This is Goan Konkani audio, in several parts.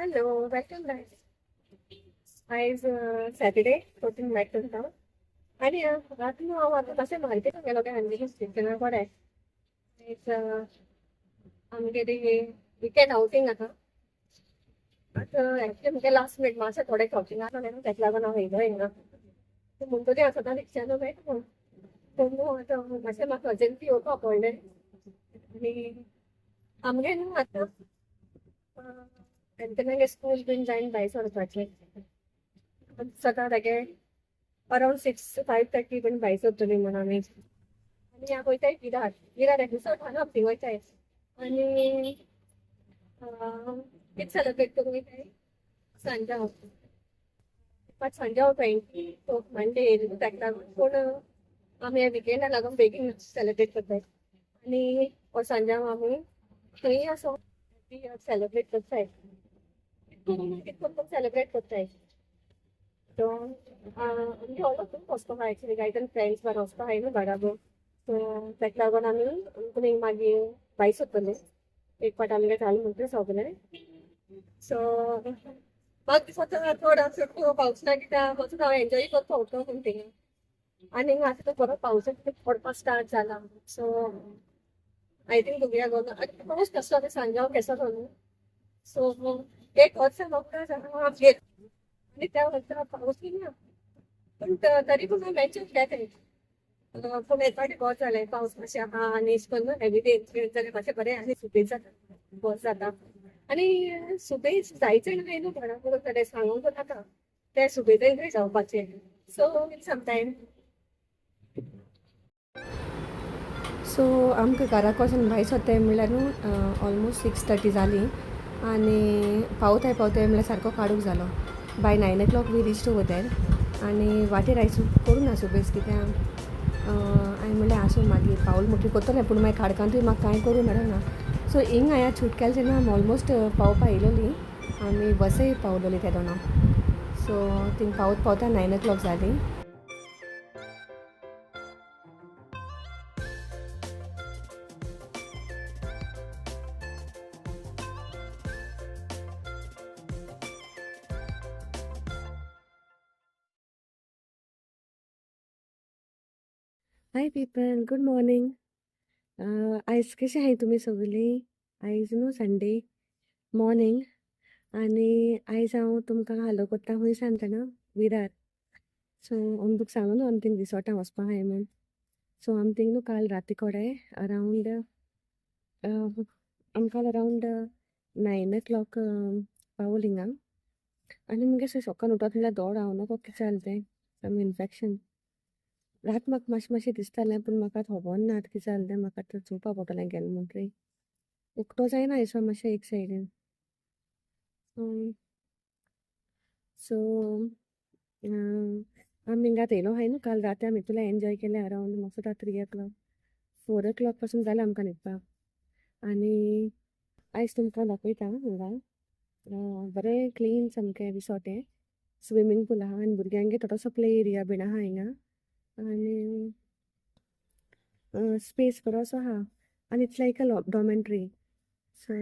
Hello, welcome back. आयज सॅटर्डे 14 बॅक तुमकां. आनी रात न्हू हांव आतां मातशें मार्केटान गेलो काय आनी स्टेशना कडेन. आयज आमगे विकेंड आवटींग आहा. आतां एक्चुली म्हगे लास्ट मिनट मातशें थोडें शॉपिंग आसलें न्हू, तेका लागून हांव येयलो हिंगा. म्हणटरी हांव सदां रिक्षान मेळटा पूण न्हू आतां मातशें म्हाका अर्जंटली येवपा पडलें. आनी आमगे न्हू आतां एंथनागे स्कूल बीन जायन भायर सरपाचें. सकाळ तागे अरावंड 6, 5:30 बीन भायर सरतली म्हूण आमी. आनी हांव वयताय विरार, विरार रिसॉर्ट आहा न्हू थंय वयताय. आनी कितें सेलिब्रेट करूंक वयताय सांजांव, बट सांजांव 24 मंडे येयली ताका लागून, पूण आमी ह्या विकेंडा लागून बेगीन सेलिब्रेट करताय. आनी हो सांजांव आमी थंय असो सेलिब्रेट करताय, कितें करून सेलिब्रेट करताय. सो आमगे व्हडलो ग्रूप वचपाक आहा एक्चुली, कांय जाण फ्रेंड्स बारा वचपाक आहाय न्हू बाराबो. सो ताका लागून आमी आमकां मागीर भायर सरतले एक फावट आमगे जालें म्हणटकीर सगलें. सो म्हाका दिसता चड चड पावस ना कित्याक वचून हांव एन्जॉय करपाक वता पूण थिंगा. आनी आतां तो बरो पावस पडपाक स्टार्ट जाला. So I think we are gonna पावस कसो आतां सांजांव केसो न्हू. सो एक वर्स म्हाका आमगेर आनी त्या वर्सा पावसूय ना, पूण तरी पूण हांव मेन्शन केलें. पूण एक फावटी बरें जालें, पावस मातशें आहा आनी अशें करून हेवी रेन जाल्यार मातशें बरें आनी सुबेज जाता, बरें जाता. आनी सुबेज जायचे न्हय न्हू घरा जाल्यार सांगूंक नाका ते सुबेजान थंय जावपाचें. सो समटायम सो आमकां घराक वचून भायर सरताय म्हणल्यार न्हू ऑलमोस्ट 6:30 जाली आनी पावताय पावताय म्हणल्यार सारको काडूंक जालो. By 9 o'clock we reach over there. आनी वाटेर आयज करूं ना सुबेज कित्याक हांवें म्हणलें आसूं मागीर पावल मुठी करतलें, पूण मागीर खाडकांतूय म्हाका कांय करूं मेळना. सो हिंग हांवें छूट केलें तेन्ना आमी ऑलमोस्ट पावपा येयलोली, आमी बसय पावलोली तेदोना. सो थिंग पावत पावता 9 ओ क्लॉक जालीं. हाय पीपल, गूड मॉर्निंग. आयज कशें आहाय तुमी सगळीं? आयज न्हू संडे मॉर्निंग आनी आयज हांव तुमकां हालो कोत्ता खंय सांग जाणा, विरार. सो आमी तुका सांगलो न्हू आमी थिंग रिसॉर्टान वचपा आहाय म्हूण. सो आमी थिंग न्हू काल राती कडेन अरावंड आमी काल अरावंड 9 ओ क्लॉक पावल हिंगा. आनी मुगे सकाळ उठत म्हणल्यार दोड हांव नको कितें जालें तें सम इन्फेक्शन. रात म्हाका मातशें मातशें दिसतालें, पूण म्हाका खबर ना कितें जालें तें. म्हाका आतां चोवपा पडटलें गेलें म्हणटकीर उक्तो जायना ऐसो मातशें एक सायडीन. सो आमी हिंगा येयलो आहाय न्हू काल राती, आमी इतूले एन्जॉय केलें अरावंड म्हाका सुद्दां 3 ओ क्लॉक 4 ओ क्लॉक पासून जालें आमकां न्हिदपाक. आनी आयज तुमकां दाखयता हिंगा बरें क्लीन सामकें रिसॉर्ट हें, स्विमींग पूल आहा आनी भुरग्यांगे थोडोसो प्ले एरिया बीन आहा हिंगा. आनी स्पेस बरो आहा आनी it's like a dormitory, so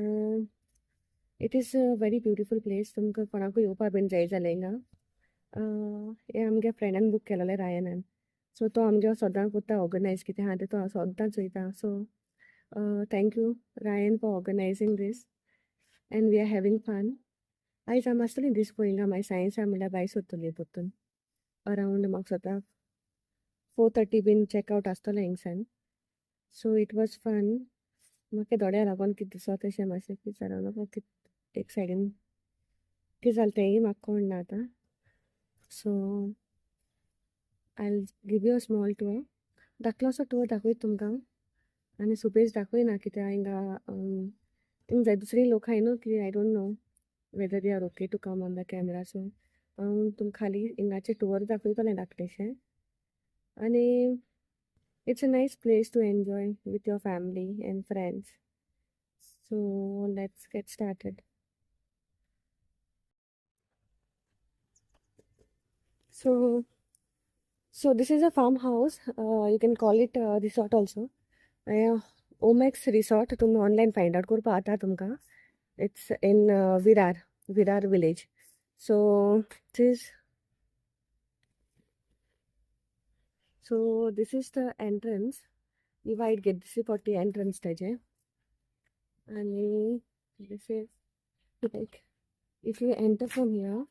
it is a very beautiful place. तुमकां कोणाकूय येवपा बीन जाय जाल्यार हिंगा. हें आमगे फ्रेंडान बूक केलेलें, रायनान. सो तो आमगे सदां करता ऑर्गनायज, कितें आहा तें तो सद्दां चोयता. So thank you Ryan for organizing this and we are having fun. आयज आमी आसतली दीस पळय हिंगा, मागीर सायन्स म्हणल्यार भायर सोदतली परतून. अरावंड म्हाका दिसता 4:30 बीन चॅकआवट आसतलें हिंगसान. So it was fun. म्हाका दोळ्या लागून कितें दिसता तशें मातशें कितें जालें नको, कितें एक सायडीन कितें जालें तेंय म्हाका कळना ना आतां. So I give you a small tour, धाकलोसो टूर दाखयता तुमकां आनी सुबेज दाखयना कित्याक हिंगा हिंग जाय दुसरी लोक आहाय न्हू की I don't know whether they are okay to come on the camera. So हांव तुमकां खाली हिंगाचें टूर दाखयतलें धाकटेशें. आनी it's a nice place to enjoy with your family and friends. So let's get started. So this is a farm house. You can call it a resort also. Omax Resort. तुमी ऑनलायन फायंड आउट करपा जाता तुमकां. It's in Virar. Virar village. So this so this is the entrance. ही वायट गेट दिसली पडटी एंट्रन्स ताजे. आनी this is like if you enter from here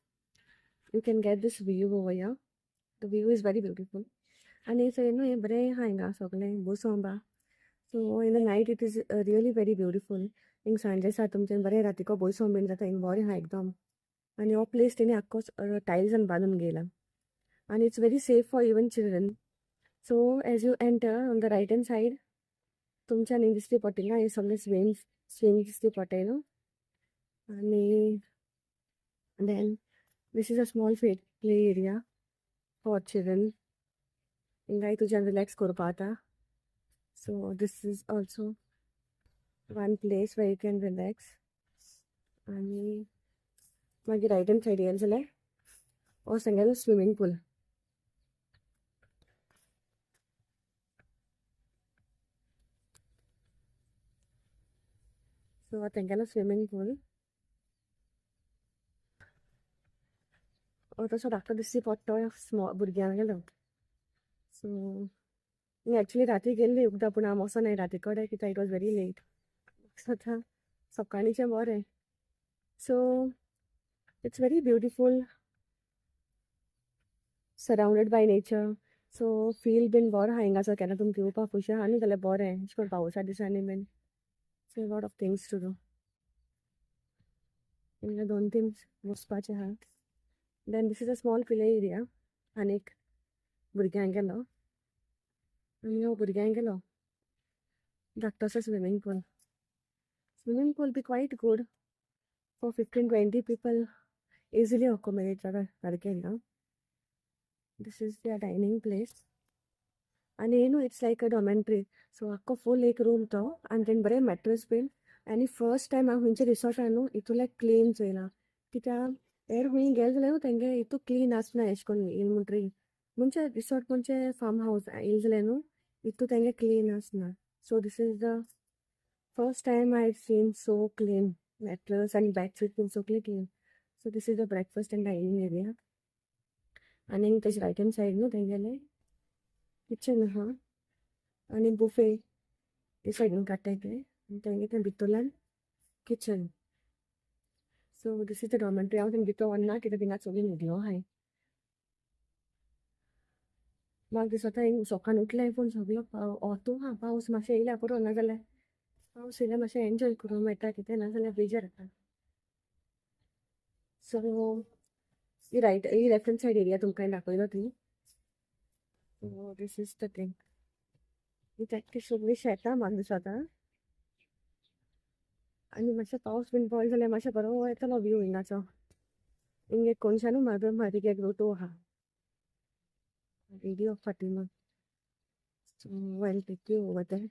you can get this view over here. The view is very beautiful. आनी थंय न्हू हें बरें आहा हिंगा सगळें बसोंक बा. So in the night it is really very beautiful. हिंग सांजे दिसा तुमचें बरें रातीको बसोंक बीन जाता हिंग बरें आहा एकदम. आनी हो प्लेस तेणी आख्खो टायल्सान बांदून घेयला आनी it's very safe for even children. So as you enter on the right hand side तुमच्यान हिंग दिसली पडटली ना हे सगळे स्विंग स्विंग दिसली पडटाय न्हू. आनी then this is a small play area for children. हिंगाय तुज्यान रिलॅक्स करपा जाता. So this is also one place where you can relax. आनी मागीर रायट हँड सायड येयलें जाल्यार हो तेंगेलो स्विमींग पूल. सो तेंगेलो स्विमींग पूल हो तसो धाकटो दिसती पडटा स्मॉल भुरग्यांक गेलो. सो एक्चुली राती गेल्ली एकदां पूण हांव वचोनाय राती कडेन कित्याक it was very late. आतां सकाळीचें बरें. So it's very beautiful, surrounded by nature. So feel बीन बरो आहा हिंगासर केन्ना तुमकां येवपाक खुशी आहा न्ही जाल्यार बरें अशें करून पावसा दिसांनी बीन. So lot of things to do. हिंगा 2-3 वचपाचें आहा. Then this is a small play area आनी एक भुरग्यांक गेलो आनी हो भुरग्यांक गेलो धाकटोसो swimming pool. Swimming pool be quite good for 15-20 people easily accommodate जाता सारकें हिंगा. This is the dining place. आनी न्हू it's like a dormitory. So आख्खो फूल एक रूम तो आनी तेणें बरें मॅट्रस बीन. आनी फर्स्ट टायम हांव खंयच्या रिसॉर्टान न्हू हितून लायक क्लीन चोयलां कित्याक हेर खूंय गेले जाल्यार न्हू तेंगे हितू क्लीन आसना एशें करून येयलें म्हणटरी म्हणजे रिसॉर्ट म्हणजे फार्म हावस येयलें जाल्यार न्हू हितू तेंगे क्लीन आसना. So this is the first time I seen so clean mattress आनी बेडशीट बीन सगळें clean. So this is the breakfast and dining area. आनी तेजे रायट हँड सायड न्हू तेंगेलें किचन आहा आनी बुफे हे सायडीन काडटाय ते आनी तेंगे तें भितरल्यान kitchen. So this is the dormitory. हांव तेंगे भितर वचना कित्याक थिंगा सगळीं न्हिदलो आहाय. म्हाका दिसता हिंग सकाळ उठलें पूण सगळो वोतू आहा पावस मातशें येयल्यार पुरो नाजाल्यार पावस येयल्यार मातशें एन्जॉय करूंक मेळटा कितें नाजाल्यार बेजार जाता. सो ही रायट ही लेफ्ट हँड सायड एरिया तुमकां दाखयलो ती. So this is the thing. ही ताकी सगळीं शेतां म्हाका दिसता. आनी मातशें पावस बीन पडलो जाल्यार मातशें बरो येतलो व्यू हिंगाचो. हिंग एक कोनशानू बारीक एक रोटो आहा. Lady of Fatima. So I'll take you over there.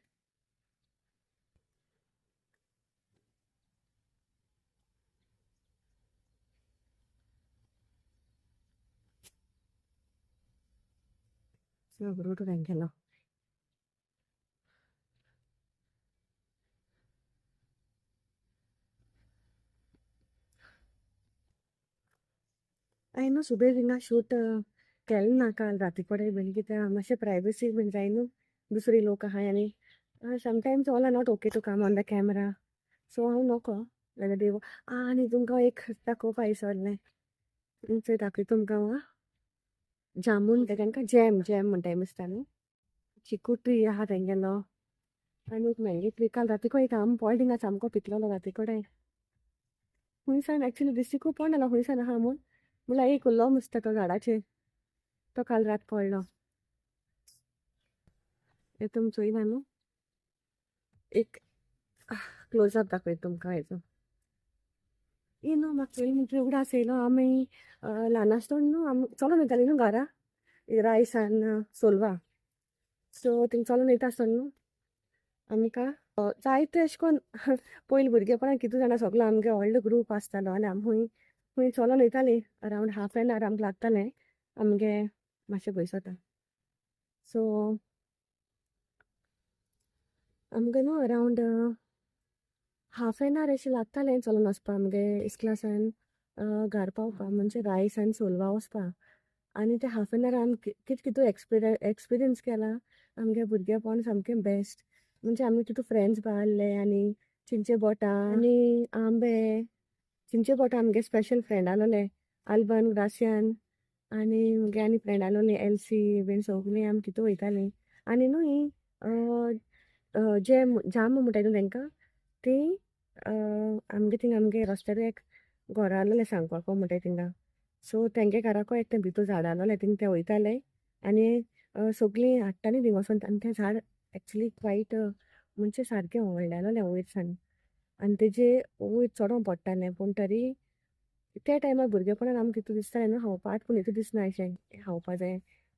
So grotto तेंगेलो. हांवें न्हू सुबेज हिंगा शूट केलें ना काल राती कडेन बीन कित्याक मातशें प्रायवसी बीन जाय न्हू दुसरी लोक आहाय आनी sometimes all are not okay to come on the camera. So हांव नको जाल्यार देव आनी तुमकां एक दाखोवपा विसरलें. चोय दाखयता तुमकां हांव जामून म्हणटा तांकां जॅम जॅम म्हणटाय दिसता न्हू. चिकू ट्री आहा तेंगेलो आनी एक मँगो ट्री. काल राती कडेन एक आंबो पडलो थिंगा सामको पिकलोलो राती कडेन. खुंयसान एक्चुली दिश्टीकूय पडना खुंयसान आहा म्हूण म्हणल्यार एक उरलो मस्त तो झाडाचेर तो काल रात पडलो. हें तुमी चोयला न्हू. एक क्लोजअप दाखयता तुमकां हेजो. ही न्हू म्हाका पयलीं म्हणटरी उगडास येयलो आमी ल्हान आसतना न्हू आमी चलोन वयतालीं न्हू घरा रायसान सोलवा. सो थिंग चलोन वयता आसतना न्हू आमकां जायते अशें करून पयलीं भुरगेपणान कितें जाणा सगलो आमगे व्हडलो ग्रूप आसतालो आनी आमी खूंय खूंय चलोन वयतालीं अरावंड हाफ एन our आमकां लागतालें आमगे मातशें पयसोता. सो आमकां न्हू अरावंड हाफ एन our अशें लागतालें चलोन वचपाक आमगे इस्कुलासान घार पावपा म्हणजे रायस आनी सोलवा वचपा. आनी ते हाफ एन our आमी कितें कितें एक्सपिरियन्स केला आमगे भुरगेपण सामकें बेस्ट. म्हणजे आमी तितू फ्रेंड्स आहले आनी चिंचे बोटां आनी आंबे, चिंचे बोटां आमगे स्पेशल फ्रेंड आसलोले आल्बन ग्रासियान आनी मुगे आनी फ्रेंड आसलोली एल्सी बीन सगलीं आमी तितू वयतालीं. आनी न्हू ही जे जाम म्हणटाय न्हू तेंकां ती आमगे थिंगा आमगे रस्त्यार एक घरा आसलोलें सांगपाको म्हणटाय थिंगा. सो तेंगे घराको एक तें भितर झाड आसलोलें थिंग ते वयताले आनी सगलीं हाडटालीं थिंग वचोन. आनी तें झाड एक्चुली क्वायट म्हणजे सारकें व्हडलें आसलोलें वयर सान आनी तेजे वयर चडोंक पडटालें. पूण तरी त्या टायमार भुरगेपणान आमकां कितू दिसतालें न्हू खावपाक, पूण हितू दिसना अशें खावपा जाय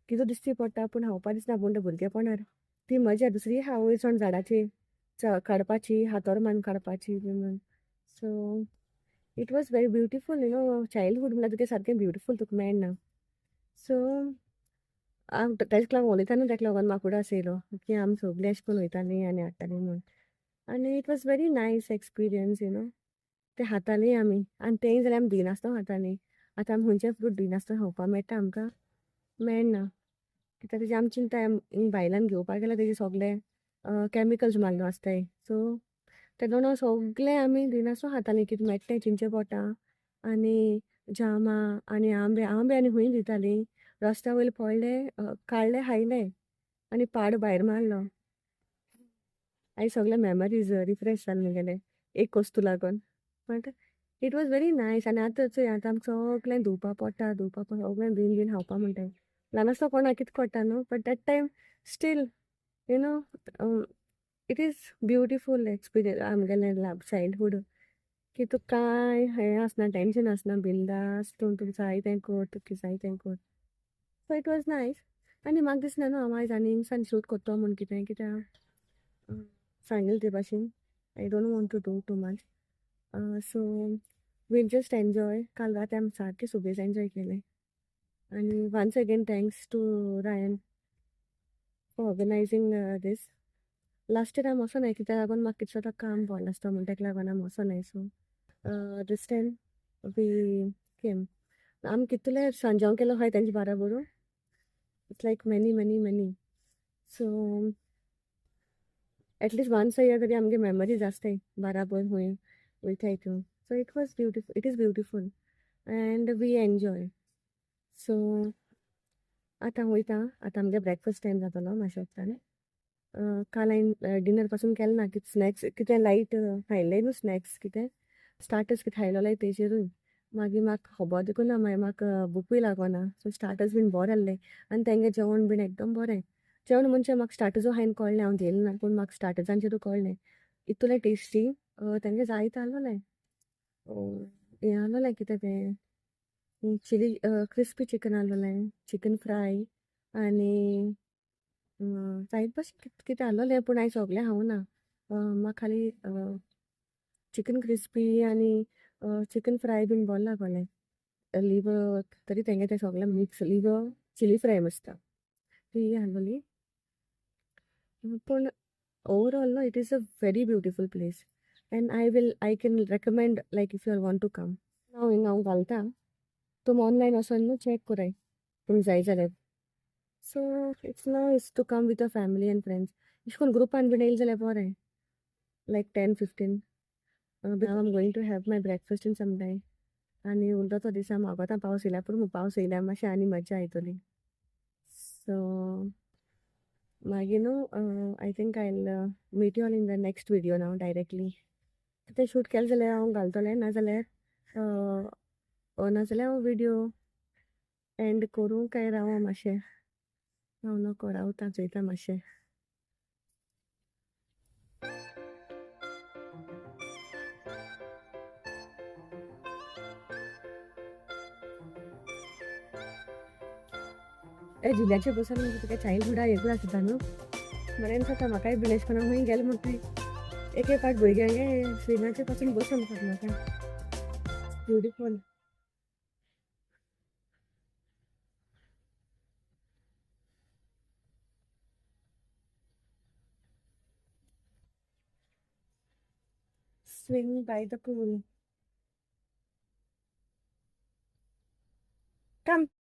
कितू दिसती पडटा पूण खावपा दिसना. पूण तें भुरगेपणार ती मजा दुसरी आहा वयर सण झाडाची काडपाची, हातोर मारून काडपाची बी म्हण. So it was very beautiful you know. Childhood म्हणल्यार तुगे सारकें ब्युटिफूल तुका मेळना. सो हांव तेका लागून उलयता न्हू, तेका लागून म्हाका उडास येयलो की आमी सगलीं अशें करून वयतालीं आनी हाडटालीं म्हूण. आनी it was very nice experience you know. ते खातालीं आमी आनी तेंय जाल्यार आमी दिनासतना खातालीं. आतां आमी खंयचे फ्रूट दिनासतना खावपाक मेळटा आमकां मेळना, कित्याक तेजें आमी चिंता भायल्यान घेवपाक गेल्यार तेजे सगळे कॅमिकल्स मारलो आसताय. सो तेदोना सगळें आमी दिनासतना खातालीं कितें मेळटा तें, चिंचे बोटां आनी जामां आनी आंबे. आंबे आनी खूंय दितालीं रस्त्या वयले पडले काडले खायले आनी पाड भायर मारलो. आयज सगळे मेमरीज रिफ्रेश जाले मुगेले एक वस्तू लागून. But it was very nice. आनी आतां चोय आतां आमकां सगळें धुवपा पडटा, धुवपा पडटा सगळें धुवन बीन खावपा म्हणटाय. ल्हान आसतना कोणाक कितें कळटा न्हू, but that time still you know it is beautiful experience आमगेलें चायल्डहूड की तुका कांय हें आसना, टेंशन आसना, बिंदास तूं तुका जाय तें कर, तुका जाय तें कर. So it was nice. आनी म्हाका दिसना न्हू हांव आयज आनी हिंगसान शूट करतो म्हूण कितें, कित्याक सांगेल ते भाशेन I don't want to do too much. So we'll just enjoy. काल राती आमी सारकें सुबेज एन्जॉय केलें. आनी once again thanks to Ryan for organising this. Last year आमी वचोनाय कित्याक लागून म्हाका कितें जाता काम पडलें आसता म्हूण तेका लागून आमी वचोनाय. So this time we came. आमी कितले सांजांव केलो हय तेंचे बाराबर, it's like many many many. So at least once a year तरी आमगे मेमरीज आसताय बाराबर खंय वयताय त्यो. So it was beautiful, it is beautiful and we enjoy. So आतां वयता, आतां आमगे ब्रेकफास्ट टायम जातलो मातशें उपरांत. काल हांवें डिनर पासून केलें ना, कितें स्नॅक्स कितें लायट खायलें न्हू, स्नॅक्स कितें स्टार्टर्स कितें खायलोलें तेजेरूय मागीर म्हाका खबर देखून ना, मागीर म्हाका भुकूय लागना. सो स्टार्टर्स बीन बरें आहले आनी तेंगे जेवण बीन एकदम बरें. जेवण म्हणजे म्हाका स्टार्टर्सो हांवें कळ्ळें, हांव जेयलें ना पूण म्हाका स्टार्टर्सांचेरूय कळ्ळें इतलें टेस्टी तेंगे जायते आहलोलें. हें आहलोलें कितें तें चिली क्रिस्पी चिकन आहलोलें, चिकन फ्राय आनी जायत भशेन कितें आहलोलें पूण हांवें सगळें खावूं ना. म्हाका खाली चिकन क्रिस्पी आनी चिकन फ्राय बीन बरें लागोलें. लिवर तरी तेंगे तें सगळें मिक्स लिवर चिली फ्राय आसता ती आहलोली. पूण ओवरऑल न्हू it is a very beautiful place and I can recommend like if you are want to come. हांव हिंगा हांव घालता, तुमी ऑनलायन वचोन न्हू चॅक कराय तुमकां जाय जाल्यार. So it's nice to come with a family and friends. अशें करून ग्रुपान बीन येयलें जाल्यार बरें, लायक 10-15. I am going to have my breakfast in some time. आनी उरलो तो दिसा म्हाका आतां पावस येयल्यार पुरो, पावस येयल्यार मातशें आनी मजा येतली. सो मागीर न्हू I think I will meet you all in the next video now directly. कितें शूट केलें जाल्यार हांव घालतलें, नाजाल्यार नाजाल्यार हांव विडियो एंड करूं काय राव मातशें, हांव नको रावता चोयता मातशें. ए झुल्याचेर बसून म्हणजे तुका चायल्डहुडा वेगळो आसता न्हू, बरें दिसता म्हाकाय बीन अशें करून खंय गेलें म्हणटा एक एक पाट भुरग्यांगे स्विंगाचेर पासून बसून पडटा म्हाका. Beautiful. Swing by the pool. Come.